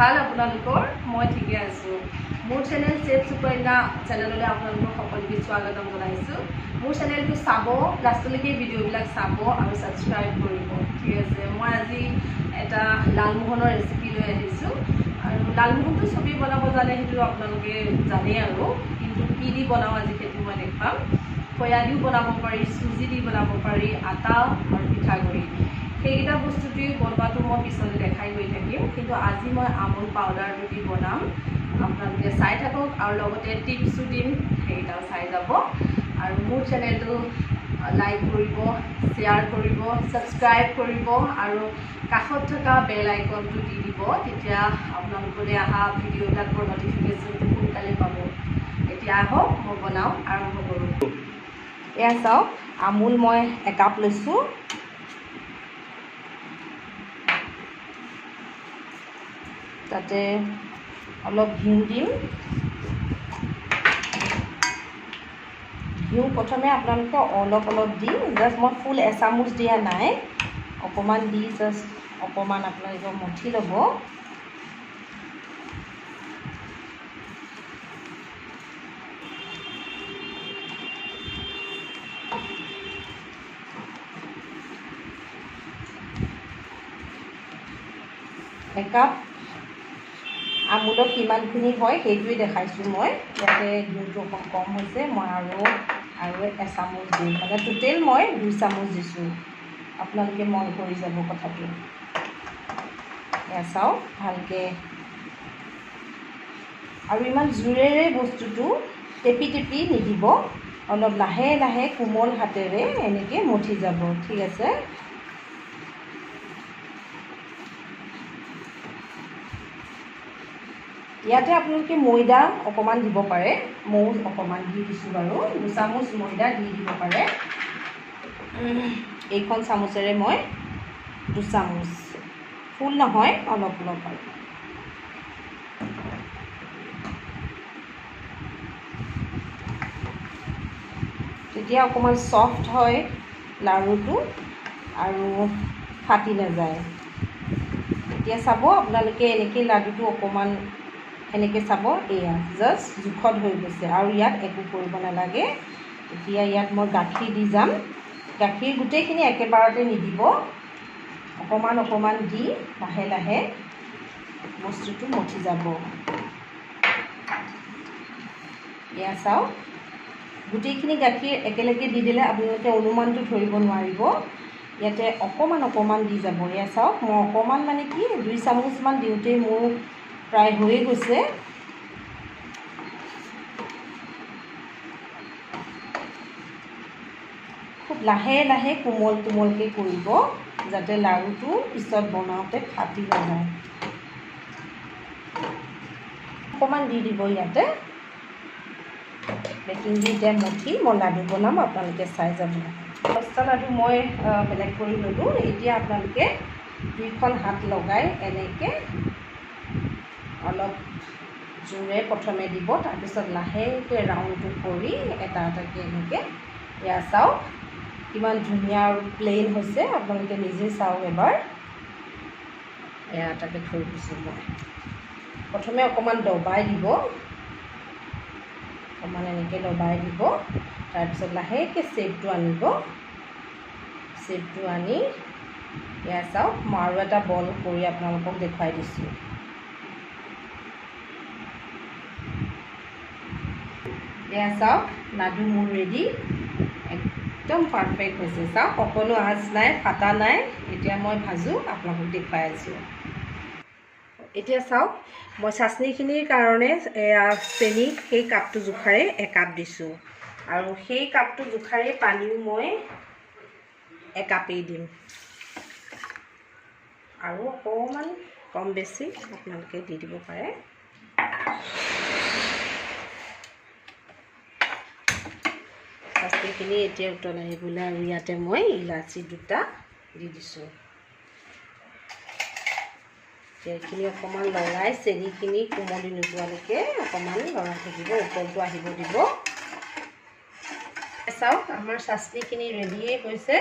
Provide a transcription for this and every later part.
ভাল আপোনালোকৰ মই ঠিকে আছো। মোৰ চেনেল চেফ সুকন্যা চেনেললৈ আপোনালোকৰ সকলোকে স্বাগতম জনাইছো। মোৰ চেনেলটো চাব, লাষ্টলৈকে ভিডিঅ'বিলাক চাব আৰু ছাবস্ক্ৰাইব কৰিব। ঠিক আছে, মই আজি এটা লালমোহনৰ ৰেচিপি লৈ আহিছো। আৰু লালমোহনটো চবেই বনাব জানে, সেইটো আপোনালোকে জানেই আৰু, কিন্তু কি দি বনাওঁ আজি সেইটো মই দেখুৱাম। খয়া দিও বনাব পাৰি, চুজি দি বনাব পাৰি, আটা আৰু পিঠাগুড়ি, সেইকেইটা বস্তু দি বনোৱাটো মই পিছলৈ দেখাই গৈ থাকিম। কিন্তু আজি মই আমুল পাউডাৰটো দি বনাম, আপোনালোকে চাই থাকক আৰু লগতে টিপছো দিম, সেইকেইটাও চাই যাব। আৰু মোৰ চেনেলটো লাইক কৰিব, শ্বেয়াৰ কৰিব, ছাবস্ক্ৰাইব কৰিব আৰু কাষত থকা বেল আইকনটো দি দিব, তেতিয়া আপোনালোকলৈ অহা ভিডিঅ'বিলাকৰ নটিফিকেশ্যনটো সোনকালে পাব। এতিয়া আহক মই বনাওঁ, আৰম্ভ কৰোঁ। এয়া চাওক, আমুল মই একাপ লৈছোঁ। তাতে অলপ ঘিউ দিম। ঘিউ প্ৰথমে আপোনালোকে অলপ অলপ দি, জাষ্ট মই ফুল এচামুচ দিয়া নাই, অকণমান দি জাষ্ট অকণমান আপোনালোকে মঠি ল'ব। একাপ আমুলত কিমানখিনি হয় সেইটোৱে দেখাইছোঁ মই। ইয়াতে ঘিউটো অকণ কম হৈছে, মই আৰু আৰু এচামুচ দিম, মানে টোটেল মই 2 চামুচ দিছোঁ। আপোনালোকে মন কৰি যাব কথাটো। এয়া চাওক ভালকৈ, আৰু ইমান জোৰেৰে বস্তুটো টেপি টেপি নিদিব, অলপ লাহে লাহে কোমল হাতেৰে এনেকৈ মঠি যাব। ঠিক আছে, ইয়াতে আপোনালোকে ময়দা অকণমান দিব পাৰে, ময়ো অকণমান দি দিছোঁ বাৰু, 2 চামুচ ময়দা দি দিব পাৰে। এইখন চামুচেৰে মই 2 চামুচ, ফুল নহয়, অলপ অলপ আৰু। তেতিয়া অকণমান ছফ্ট হয় লাড়ুটো আৰু ফাটি নাযায়। এতিয়া চাব আপোনালোকে এনেকৈ লাডুটো অকণমান এনেকৈ চাব, এয়া জাষ্ট জোখত হৈ গৈছে আৰু ইয়াত একো কৰিব নালাগে। এতিয়া ইয়াত মই গাখীৰ দি যাম। গাখীৰ গোটেইখিনি একেবাৰতে নিদিব, অকণমান অকণমান দি লাহে লাহে বস্তুটো মঠি যাব। এয়া চাওক, গোটেইখিনি গাখীৰ একেলগে দি দিলে আপোনালোকে অনুমানটো ধৰিব নোৱাৰিব। ইয়াতে অকণমান অকণমান দি যাব। এয়া চাওক, মই অকণমান মানে কি 2 চামুচমান দিওঁতেই মোৰ প্ৰায় হৈয়ে গৈছে। খুব লাহে লাহে কোমল কোমলকৈ কৰিব, যাতে লাড়ুটো পিছত বনাওঁতে ফাটি নাযায়। অকণমান দি দিব ইয়াতে বেকিং দি। এতিয়া মঠি মই লাডু বনাম, আপোনালোকে চাই যাব। 10টা লাডু মই বেলেগ কৰি ল'লোঁ। এতিয়া আপোনালোকে দুইখন হাত লগাই এনেকৈ অলপ জোৰে প্ৰথমে দিব, তাৰপিছত লাহেকৈ ৰাউণ্ডটো কৰি এটা এটাকৈ এনেকৈ। এয়া চাওক কিমান ধুনীয়া আৰু প্লেইন হৈছে, আপোনালোকে নিজে চাওক এবাৰ। এয়া এটাকে থৈ দিছোঁ মই। প্ৰথমে অকণমান দবাই দিব, অকণমান এনেকৈ দবাই দিব, তাৰপিছত লাহেকৈ শ্বেপটো আনিব। শ্বেপটো আনি এয়া চাওক, মই আৰু এটা বল কৰি আপোনালোকক দেখুৱাই দিছোঁ। এয়া চাওক, লাডু মোৰ ৰেডি, একদম পাৰফেক্ট হৈছে। চাওক, অকণো আঁচ নাই, ফাটা নাই। এতিয়া মই ভাজোঁ, আপোনালোকক দেখুৱাই আছোঁ। এতিয়া চাওক, মই চাটনিখিনিৰ কাৰণে এয়া চেনি সেই কাপটো জোখাৰে 1 কাপ দিছোঁ, আৰু সেই কাপটো জোখাৰে পানীও মই 1 কাপেই দিম, আৰু অকণমান কম বেছি আপোনালোকে দি দিব পাৰে। চাটনিখিনি এতিয়া উতল আহিবলৈ আৰু ইয়াতে মই ইলাচি 2টা দি দিছোঁ। এইখিনি অকণমান লৰাই চেনিখিনি কোমলি নোযোৱালৈকে অকণমান লৰাই থাকিব, উতলটো আহিব দিব। চাওক, আমাৰ চাটনিখিনি ৰেডিয়ে হৈছে।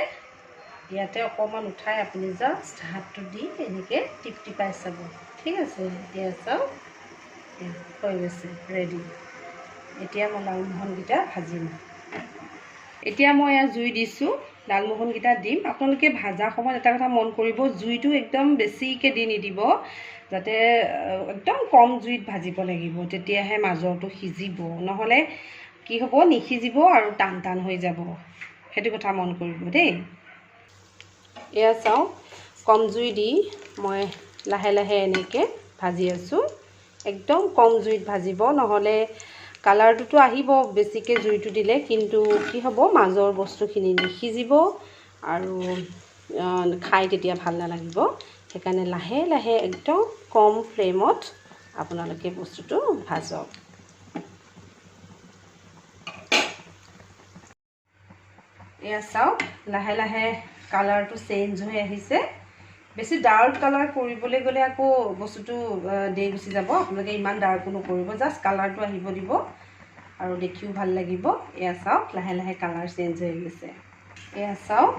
ইয়াতে অকণমান উঠাই আপুনি জাষ্ট হাতটো দি এনেকৈ টিপ টিপাই চাব। ঠিক আছে, এতিয়া চাওক হৈ গৈছে ৰেডি। এতিয়া মই লালমোহনকেইটা ভাজিম। এতিয়া মই ইয়াত জুই দিছোঁ, লালমোহনকেইটা দিম। আপোনালোকে ভাজা সময়ত এটা কথা মন কৰিব, জুইটো একদম বেছিকৈ দি নিদিব, যাতে একদম কম জুইত ভাজিব লাগিব, তেতিয়াহে মাজৰটো সিজিব। নহ'লে কি হ'ব, নিসিজিব আৰু টান টান হৈ যাব। সেইটো কথা মন কৰিব দেই। এয়া চাওক, কম জুই দি মই লাহে লাহে এনেকৈ ভাজি আছোঁ। একদম কম জুইত ভাজিব, নহ'লে কালাৰটোতো আহিব বেছিকৈ জুইটো দিলে, কিন্তু কি হ'ব, মাজৰ বস্তুখিনি নিসিজিব আৰু খাই তেতিয়া ভাল নালাগিব। সেইকাৰণে লাহে লাহে একদম কম ফ্লেমত আপোনালোকে বস্তুটো ভাজক। এয়া চাওক, লাহে লাহে কালাৰটো চেঞ্জ হৈ আহিছে। বেছি ডাৰ্ক কালাৰ কৰিবলৈ গ'লে আকৌ বস্তুটো দেৰি গুচি যাব। আপোনালোকে ইমান ডাৰ্কো নকৰিব, জাষ্ট কালাৰটো আহিব দিব আৰু দেখিও ভাল লাগিব। এয়া চাওক, লাহে লাহে কালাৰ চেঞ্জ হৈ গৈছে। এয়া চাওক,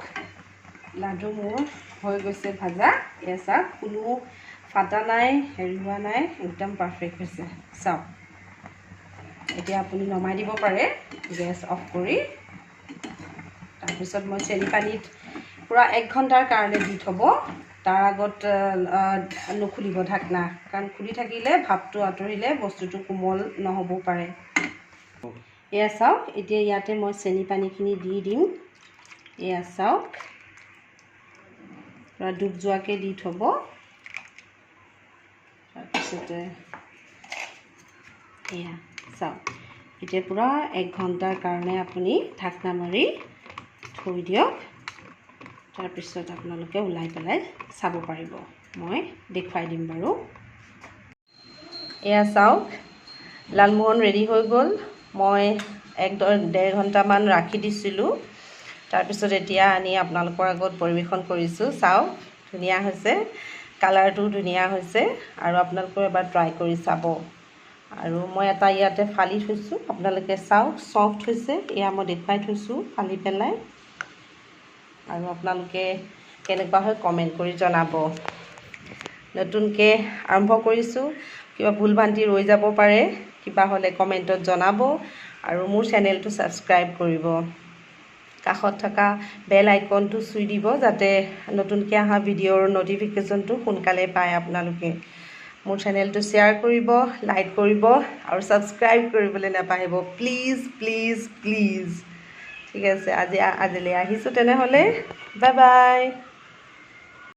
লাডু মোৰ হৈ গৈছে ভাজা। এয়া চাওক, কোনো ফাটা নাই, হেৰি হোৱা নাই, একদম পাৰফেক্ট হৈছে। চাওক, এতিয়া আপুনি নমাই দিব পাৰে গেছ অফ কৰি। তাৰপিছত মই চেনি পানীত পূৰা 1 ঘণ্টাৰ কাৰণে দি থ'ব। তাৰ আগত নুখুলিব ঢাকনা, কাৰণ খুলি থাকিলে ভাপটো আঁতৰিলে বস্তুটো কোমল নহ'বও পাৰে। এয়া চাওক, এতিয়া ইয়াতে মই চেনি পানীখিনি দি দিম। এয়া চাওক, পূৰা ডুব যোৱাকৈ দি থ'ব। তাৰপিছতে এয়া চাওক, এতিয়া পূৰা 1 ঘণ্টাৰ কাৰণে আপুনি ঢাকনা মাৰি থৈ দিয়ক। তাৰপিছত আপোনালোকে ওলাই পেলাই চাব পাৰিব, মই দেখুৱাই দিম বাৰু। এয়া চাওক, লালমোহন ৰেডি হৈ গ'ল। মই 1-1.5 ঘণ্টামান ৰাখি দিছিলোঁ। তাৰপিছত এতিয়া আনি আপোনালোকৰ আগত পৰিৱেশন কৰিছোঁ। চাওক, ধুনীয়া হৈছে, কালাৰটোও ধুনীয়া হৈছে আৰু আপোনালোকেও এবাৰ ট্ৰাই কৰি চাব। আৰু মই এটা ইয়াতে ফালি থৈছোঁ, আপোনালোকে চাওক, চফ্ট হৈছে। এয়া মই দেখুৱাই থৈছোঁ ফালি পেলাই। আৰু আপোনালোকে কেনেকুৱা হয় কমেণ্ট কৰি জনাব। নতুনকৈ আৰম্ভ কৰিছোঁ, কিবা ভুল ভ্ৰান্তি ৰৈ যাব পাৰে, কিবা হ'লে কমেণ্টত জনাব আৰু মোৰ চেনেলটো ছাবস্ক্ৰাইব কৰিব। কাষত থকা বেল আইকনটো চুই দিব, যাতে নতুনকৈ অহা ভিডিঅ'ৰ ন'টিফিকেশ্যনটো সোনকালে পায় আপোনালোকে। মোৰ চেনেলটো শ্বেয়াৰ কৰিব, লাইক কৰিব আৰু ছাবস্ক্ৰাইব কৰিবলৈ নাপাহৰিব, প্লিজ প্লিজ প্লিজ। ঠিক আছে, আজিলৈ আহিছোঁ তেনেহ'লে। Bye bye.